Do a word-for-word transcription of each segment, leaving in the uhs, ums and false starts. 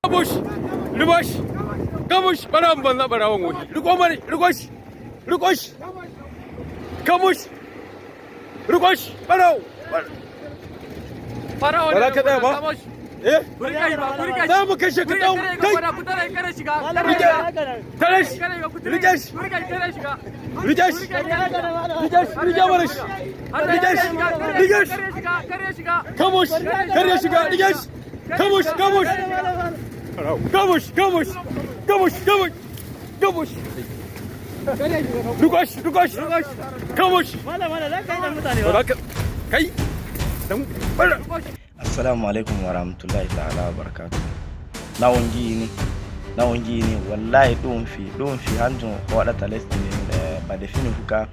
Kamush! Ribash! Kamush! Ɓarawo banza ɓarawon wofi. Riko mani! Riko shi! Riko shi! Kamush! Riko shi! Ɓarawo! Ɓarawo! Ba za ka tsaya ba? Eh? Za mu kashe ka ɗan kai! Rike! Tare shi! Rike shi! Rike shi! Rike shi! Rike mana shi! Rike shi! Rike shi! Kamush! Kar ya shiga! Rike shi! Kamush! Kamush! Kamush! Kamush! Kamush! Kamush! Kamush! Duka shi! Duka shi! Kamush! Mala, mala, za ka yi da mutane ba. Ba za ka, kai! Dan bara! Assalamu alaikum wa rahmatullahi ta'ala wa barakatuh. Na on ngi'ini? Na on ngi'ini? Wallahi ɗum fi, ɗum fi hanjum waɗata lesdi ndin, eh, bade fini fuka.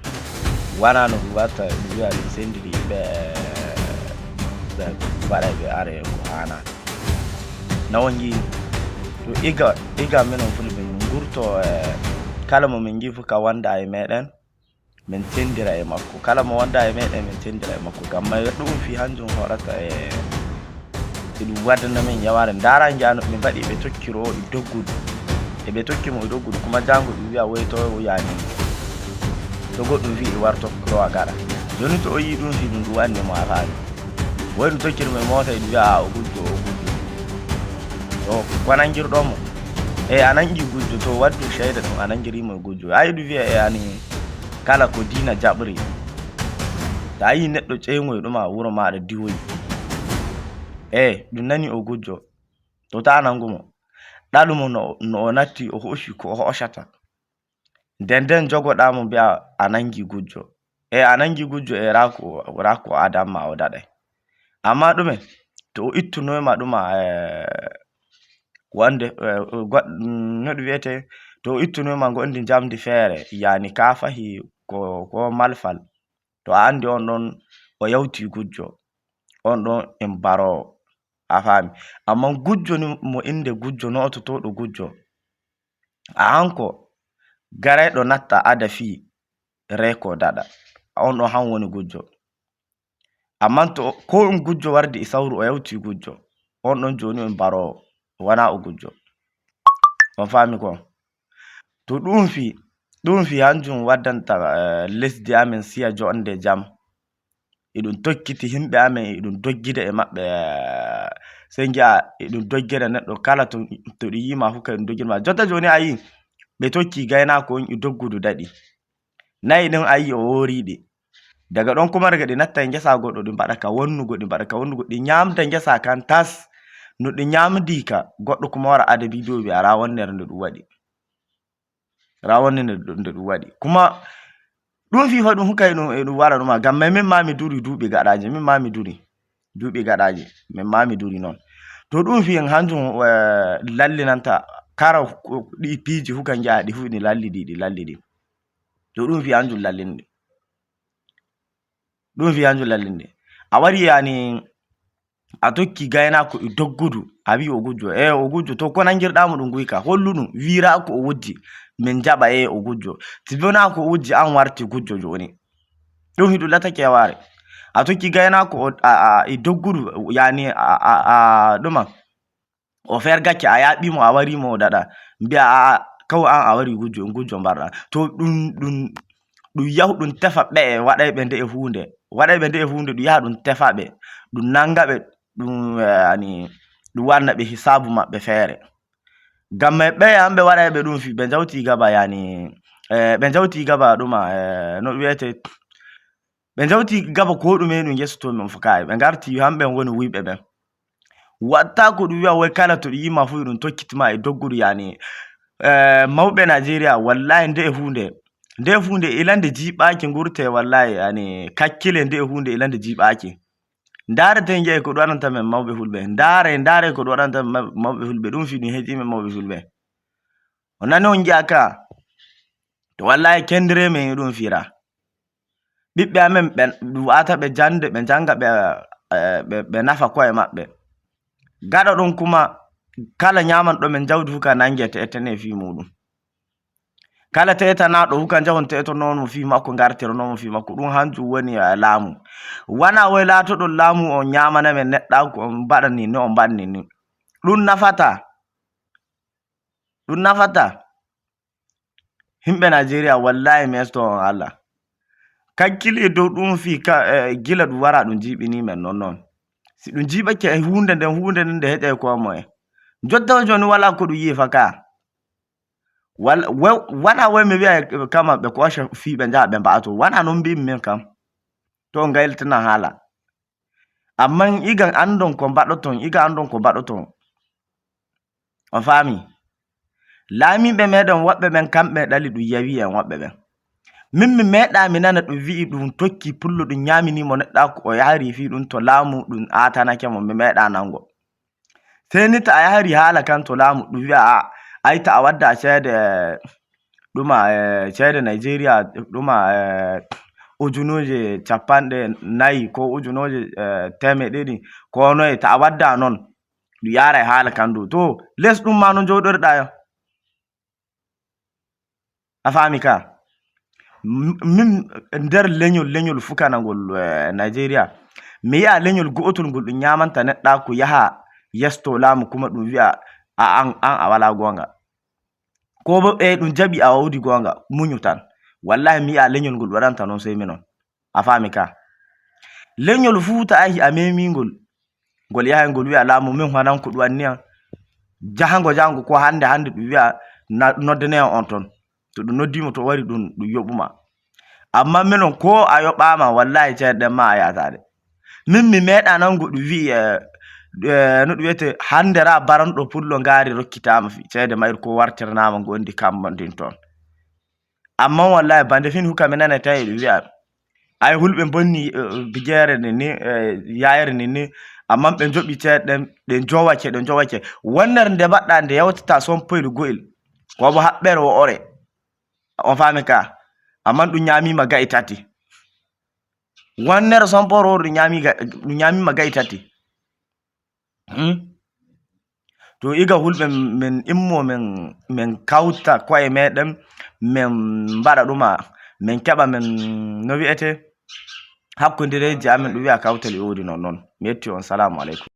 Wana no ɗum watta, ɗum wi'a ɗum sendiri ɓe, ɓe waɗa ɓe are ko hana. Na on ngi'ini? To iga, iga min on fulɓe min gurto, eh, kala mo min ngi fuka wanda e meɗen. Min tendira e makko. Kala mo wonda e meɗen, min tendira e makko. Ngam may ɗum fi hanjum hoɗata e, e ɗum waddana min yaware. Ndara ngi'a no ɓe mbaɗi ɓe tokki ro e doggudu. E ɓe tokki mo e doggudu, kuma jango ɗum wi'a woy to o yani. To goɗɗum fi e warto ro a gara. Joni to o yi ɗum fi ɗum, ɗum wanni mo a faami. Woy ɗum tokkiri mo e mota e ɗum wi'a a o gujjo, o gujjo. To ko nangirɗo mo. E a nangi gujjo, to waddu ceyda ɗum a nangiri mo e gujjo. Ay ɗum wi'a e ani. Kala ko diina jaɓri. Ta yi neɗɗo ƴeeŋoy ɗuma wuro maaɗa diwoyi. E ɗum nani o gujjo. To ta nangu mo. Ɗalu mo no, no o natti o hoci ko o hocata. Nden nden jogoɗa mo mbi'a a nangi gujjo. E a nangi gujjo e raku, raku adam ma o daɗay. Amma ɗume to o ittunoy ma ɗuma, e, wonde, e, goɗ-, no ɗum wiyete, to o ittunoy ma gondi njamdi feere, yani ka fahi ko, ko malfal. To a andi on ɗon o yawti gujjo, on ɗon en barowo. A faami? Amma gujjo ni mo innde gujjo, noototoɗo gujjo. A hanko garayɗo natta ada fii reeko daɗa. On ɗon han woni gujjo. Amma to ko ɗum gujjo wardi e sawru o yawti gujjo. On ɗon jooni on barowo. Wona o gujjo. On faami ko? To ɗum fi, ɗum fi hanjum waddanta, eh, lesdi amin siya jonde jam. Eɗum tokkiti himɓe amin, eɗum doggida e maɓɓe, eh, sey ngi'a eɗum doggida neɗɗo kala to, to ɗum yiima fu kay ɗum doggida ma. Jotta jooni a yi ɓe tokki gaynaako on e doggudu daɗi. Nayi ɗin a yi o wooriɗi. Daga ɗon kuma daga ɗi natta e ngesa goɗɗo ɗi mbaɗa ka wonnugo, ɗi mbaɗa ka wonnugo, ɗi ñaamda ngesa kan tas. No ɗi ñaamdi ka, goɗɗo kuma wara adabi dow ɓe ara wonnere nde ɗum waɗi. Ra wonni nde, nde ɗum waɗi. Kuma ɗum fifa ɗum hukay ɗum, e ɗum wara ɗum ma. Ngam min ma mi duri duuɓi gaɗaaji, min ma mi duri. Duuɓi gaɗaaji, min ma mi duri noon. To ɗum fi en hanjum, eh, lallinanta kara ko ɗi piiji huka njaha ɗi fu ɗi lallidi, ɗi lallidi. To ɗum fi hanjum lallinde. Ɗum fi hanjum lallinde. A wari yani a tokki gaynaako e doggudu, a wi'i o gujjo. E o gujjo, to ko nangirɗa mo ɗum guyka, hollu ɗum, wiira ko o wujji, min jaɓa e o gujjo. Si wona ko o wujji, an warti gujjo jooni. Ɗum hiɗum latake a waare. A tokki gaynaako o, a, a, e doggudu, yani a, a, a, ɗuma. O fergake, a yaɓi mo, a wari mo o daɗa. Mbi'a, a, a, kaw an a wari gujjo, gujjo mbarɗa. To ɗum, ɗum, ɗum yahu ɗum tefa ɓe, waɗay ɓe nde e huunde. Waɗay ɓe nde e huunde, ɗum yaha ɗum tefa ɓe. Ɗum nanga ɓe, ɗum, eh, ani, ɗum wanna ɓe hisaabu maɓɓe feere. Ngam may ɓe an ɓe waɗay ɓe ɗum fi, ɓe njawti gaba, yani, eh, ɓe njawti gaba ɗuma, eh, no ɗum wiyete, ɓe njawti gaba ko ɗume ɗum yesoto min fukaaɓe. Ɓe ngarti hamɓe woni wuyɓe ɓen. Watta ko ɗum wi'a woy kala to ɗum yima fu ɗum tokkitima e doggudu yani. Eh, mawɓe Najeriya, wallahi nde e huunde. Nde e huunde ilande jiiɓaaki ngurte wallahi yani kakkile nde e huunde ilande jiiɓaaki. Ndaare te njeey ko ɗum waɗanta men mawɓe fulɓe. Ndaare, ndaare ko ɗum waɗanta men mawɓe fulɓe. Ɗum fi ɗum heƴi men mawɓe fulɓe. O nani on njiya ka. To wallahi kendire men e ɗum fira. Ɓiɓɓe amen ɓe ɗum wata ɓe jande, ɓe janga, ɓe, eh, ɓe, ɓe nafa ko'e maɓɓe. Gaɗa ɗum kuma kala ñamanɗo men jawdi huka nangete e tene fi muɗum. Kala teetanaɗo huka jahon teetonomo fi makko, ngartironomo fi makko. Ɗum hanjum woni, eh, laamu. Wana woy laatoɗon laamu on ñamana men neɗɗaku on mbaɗani ni, on mbaɗani ni. Ɗum nafata. Ɗum nafata. Himɓe Najeriya, wallahi mi esto on Allah. Kakkili dow ɗum fii ka, eh, gila ɗum wara ɗum jiiɓinii men non non. Si ɗum jiiɓake e huunde nden, huunde nden nde heƴay ko moye. Jotta o jooni walaa ko ɗum yi'i fa ka. Wal-, we-, wanaa woy mi wi'a kama ɓe kooca fii ɓe njaha ɓe mba'a to. Wanaa non mbi'mi min kam. To ngaylitinan haala. Ammaa iga anndon ko mbaɗoton, iga anndon ko mbaɗoton. On faami? Laamiiɓe meɗen woɓɓe ɓen, kamɓe ɗali ɗum yawi en woɓɓe ɓen. Min mi meeɗaa mi nana ɗum wi'i ɗum tokki pullo ɗum ñaaminii mo neɗɗaaku o yahri fii ɗum to laamu ɗum aatanake mo, mi meeɗaa nango. Sey ni ta a yahri haala kan to laamu ɗum wi'a a, ay ta a wadda ceede, eh, ɗuma, eh, ceede Nigeria, ɗuma, eh, ujunuuje capanɗe nayi ko ujunuuje, eh, teemeɗe ɗiɗi ko noye ta a wadda non. Ɗum yaaray haala kan dow. To les ɗum ma no njooɗorɗaa yo. A faami ka? M-, min nder leñol, leñol fukanangol, eh, Nigeria, mi yi'a leñol go'otol ngol ɗum ñaamanta neɗɗaaku yaha yesto laamu kuma ɗum wi'a a an, an a walaa goonga. Ko bo, eh, ɗum jaɓi a wawdi goonga, muñu tan. Wallahi mi yi'a leñol ngol waɗanta non sey minon. A faami ka? Leñol fuu ta ahi a memingol, ngol yahay ngol wi'a laamu min hanan ko ɗum anniyan. Jahango jahango ko hannde hannde ɗum wi'a na-, noddane on ton. To ɗum noddiimo to wari ɗum, ɗum yoɓuma. Amma minon ko a yoɓaama wallahi ceede ɗen ma a yahataade. Min mi meeɗa nango ɗum wi'i, eh, eh, no ɗum wiyete hannde ra baranɗo pullo ngaari rokkitaama fi ceede mayru ko wartirnaama ngondi kamma ndin ton. Amma wallahi bande fin huka mi nana tawi ɗum wi'a. Ay hulɓe bonni, eh, bijeere ni ni, eh, yayere ni ni. Amma ɓe joɓi ceede ɗen, ɗe jowake, ɗe jowake. Wonnere nde mbaɗɗa nde yawtata sompoylu go'el. Ko bo haɓɓere wo ore. On faami ka? Amma ɗum ñaamiima ga'i tati. Wonnere somporo ɗum ñaami ga-, ɗum ñaamiima ga'i tati. Hmm? To iga hulɓe men immo men, men kawta ko'e meɗen, men mbaɗa ɗuma, men keɓa men no wi'ete hakkondireeji amen ɗum wi'a kawtal e woodi non non. Mi yetti on, salaamu aleykum.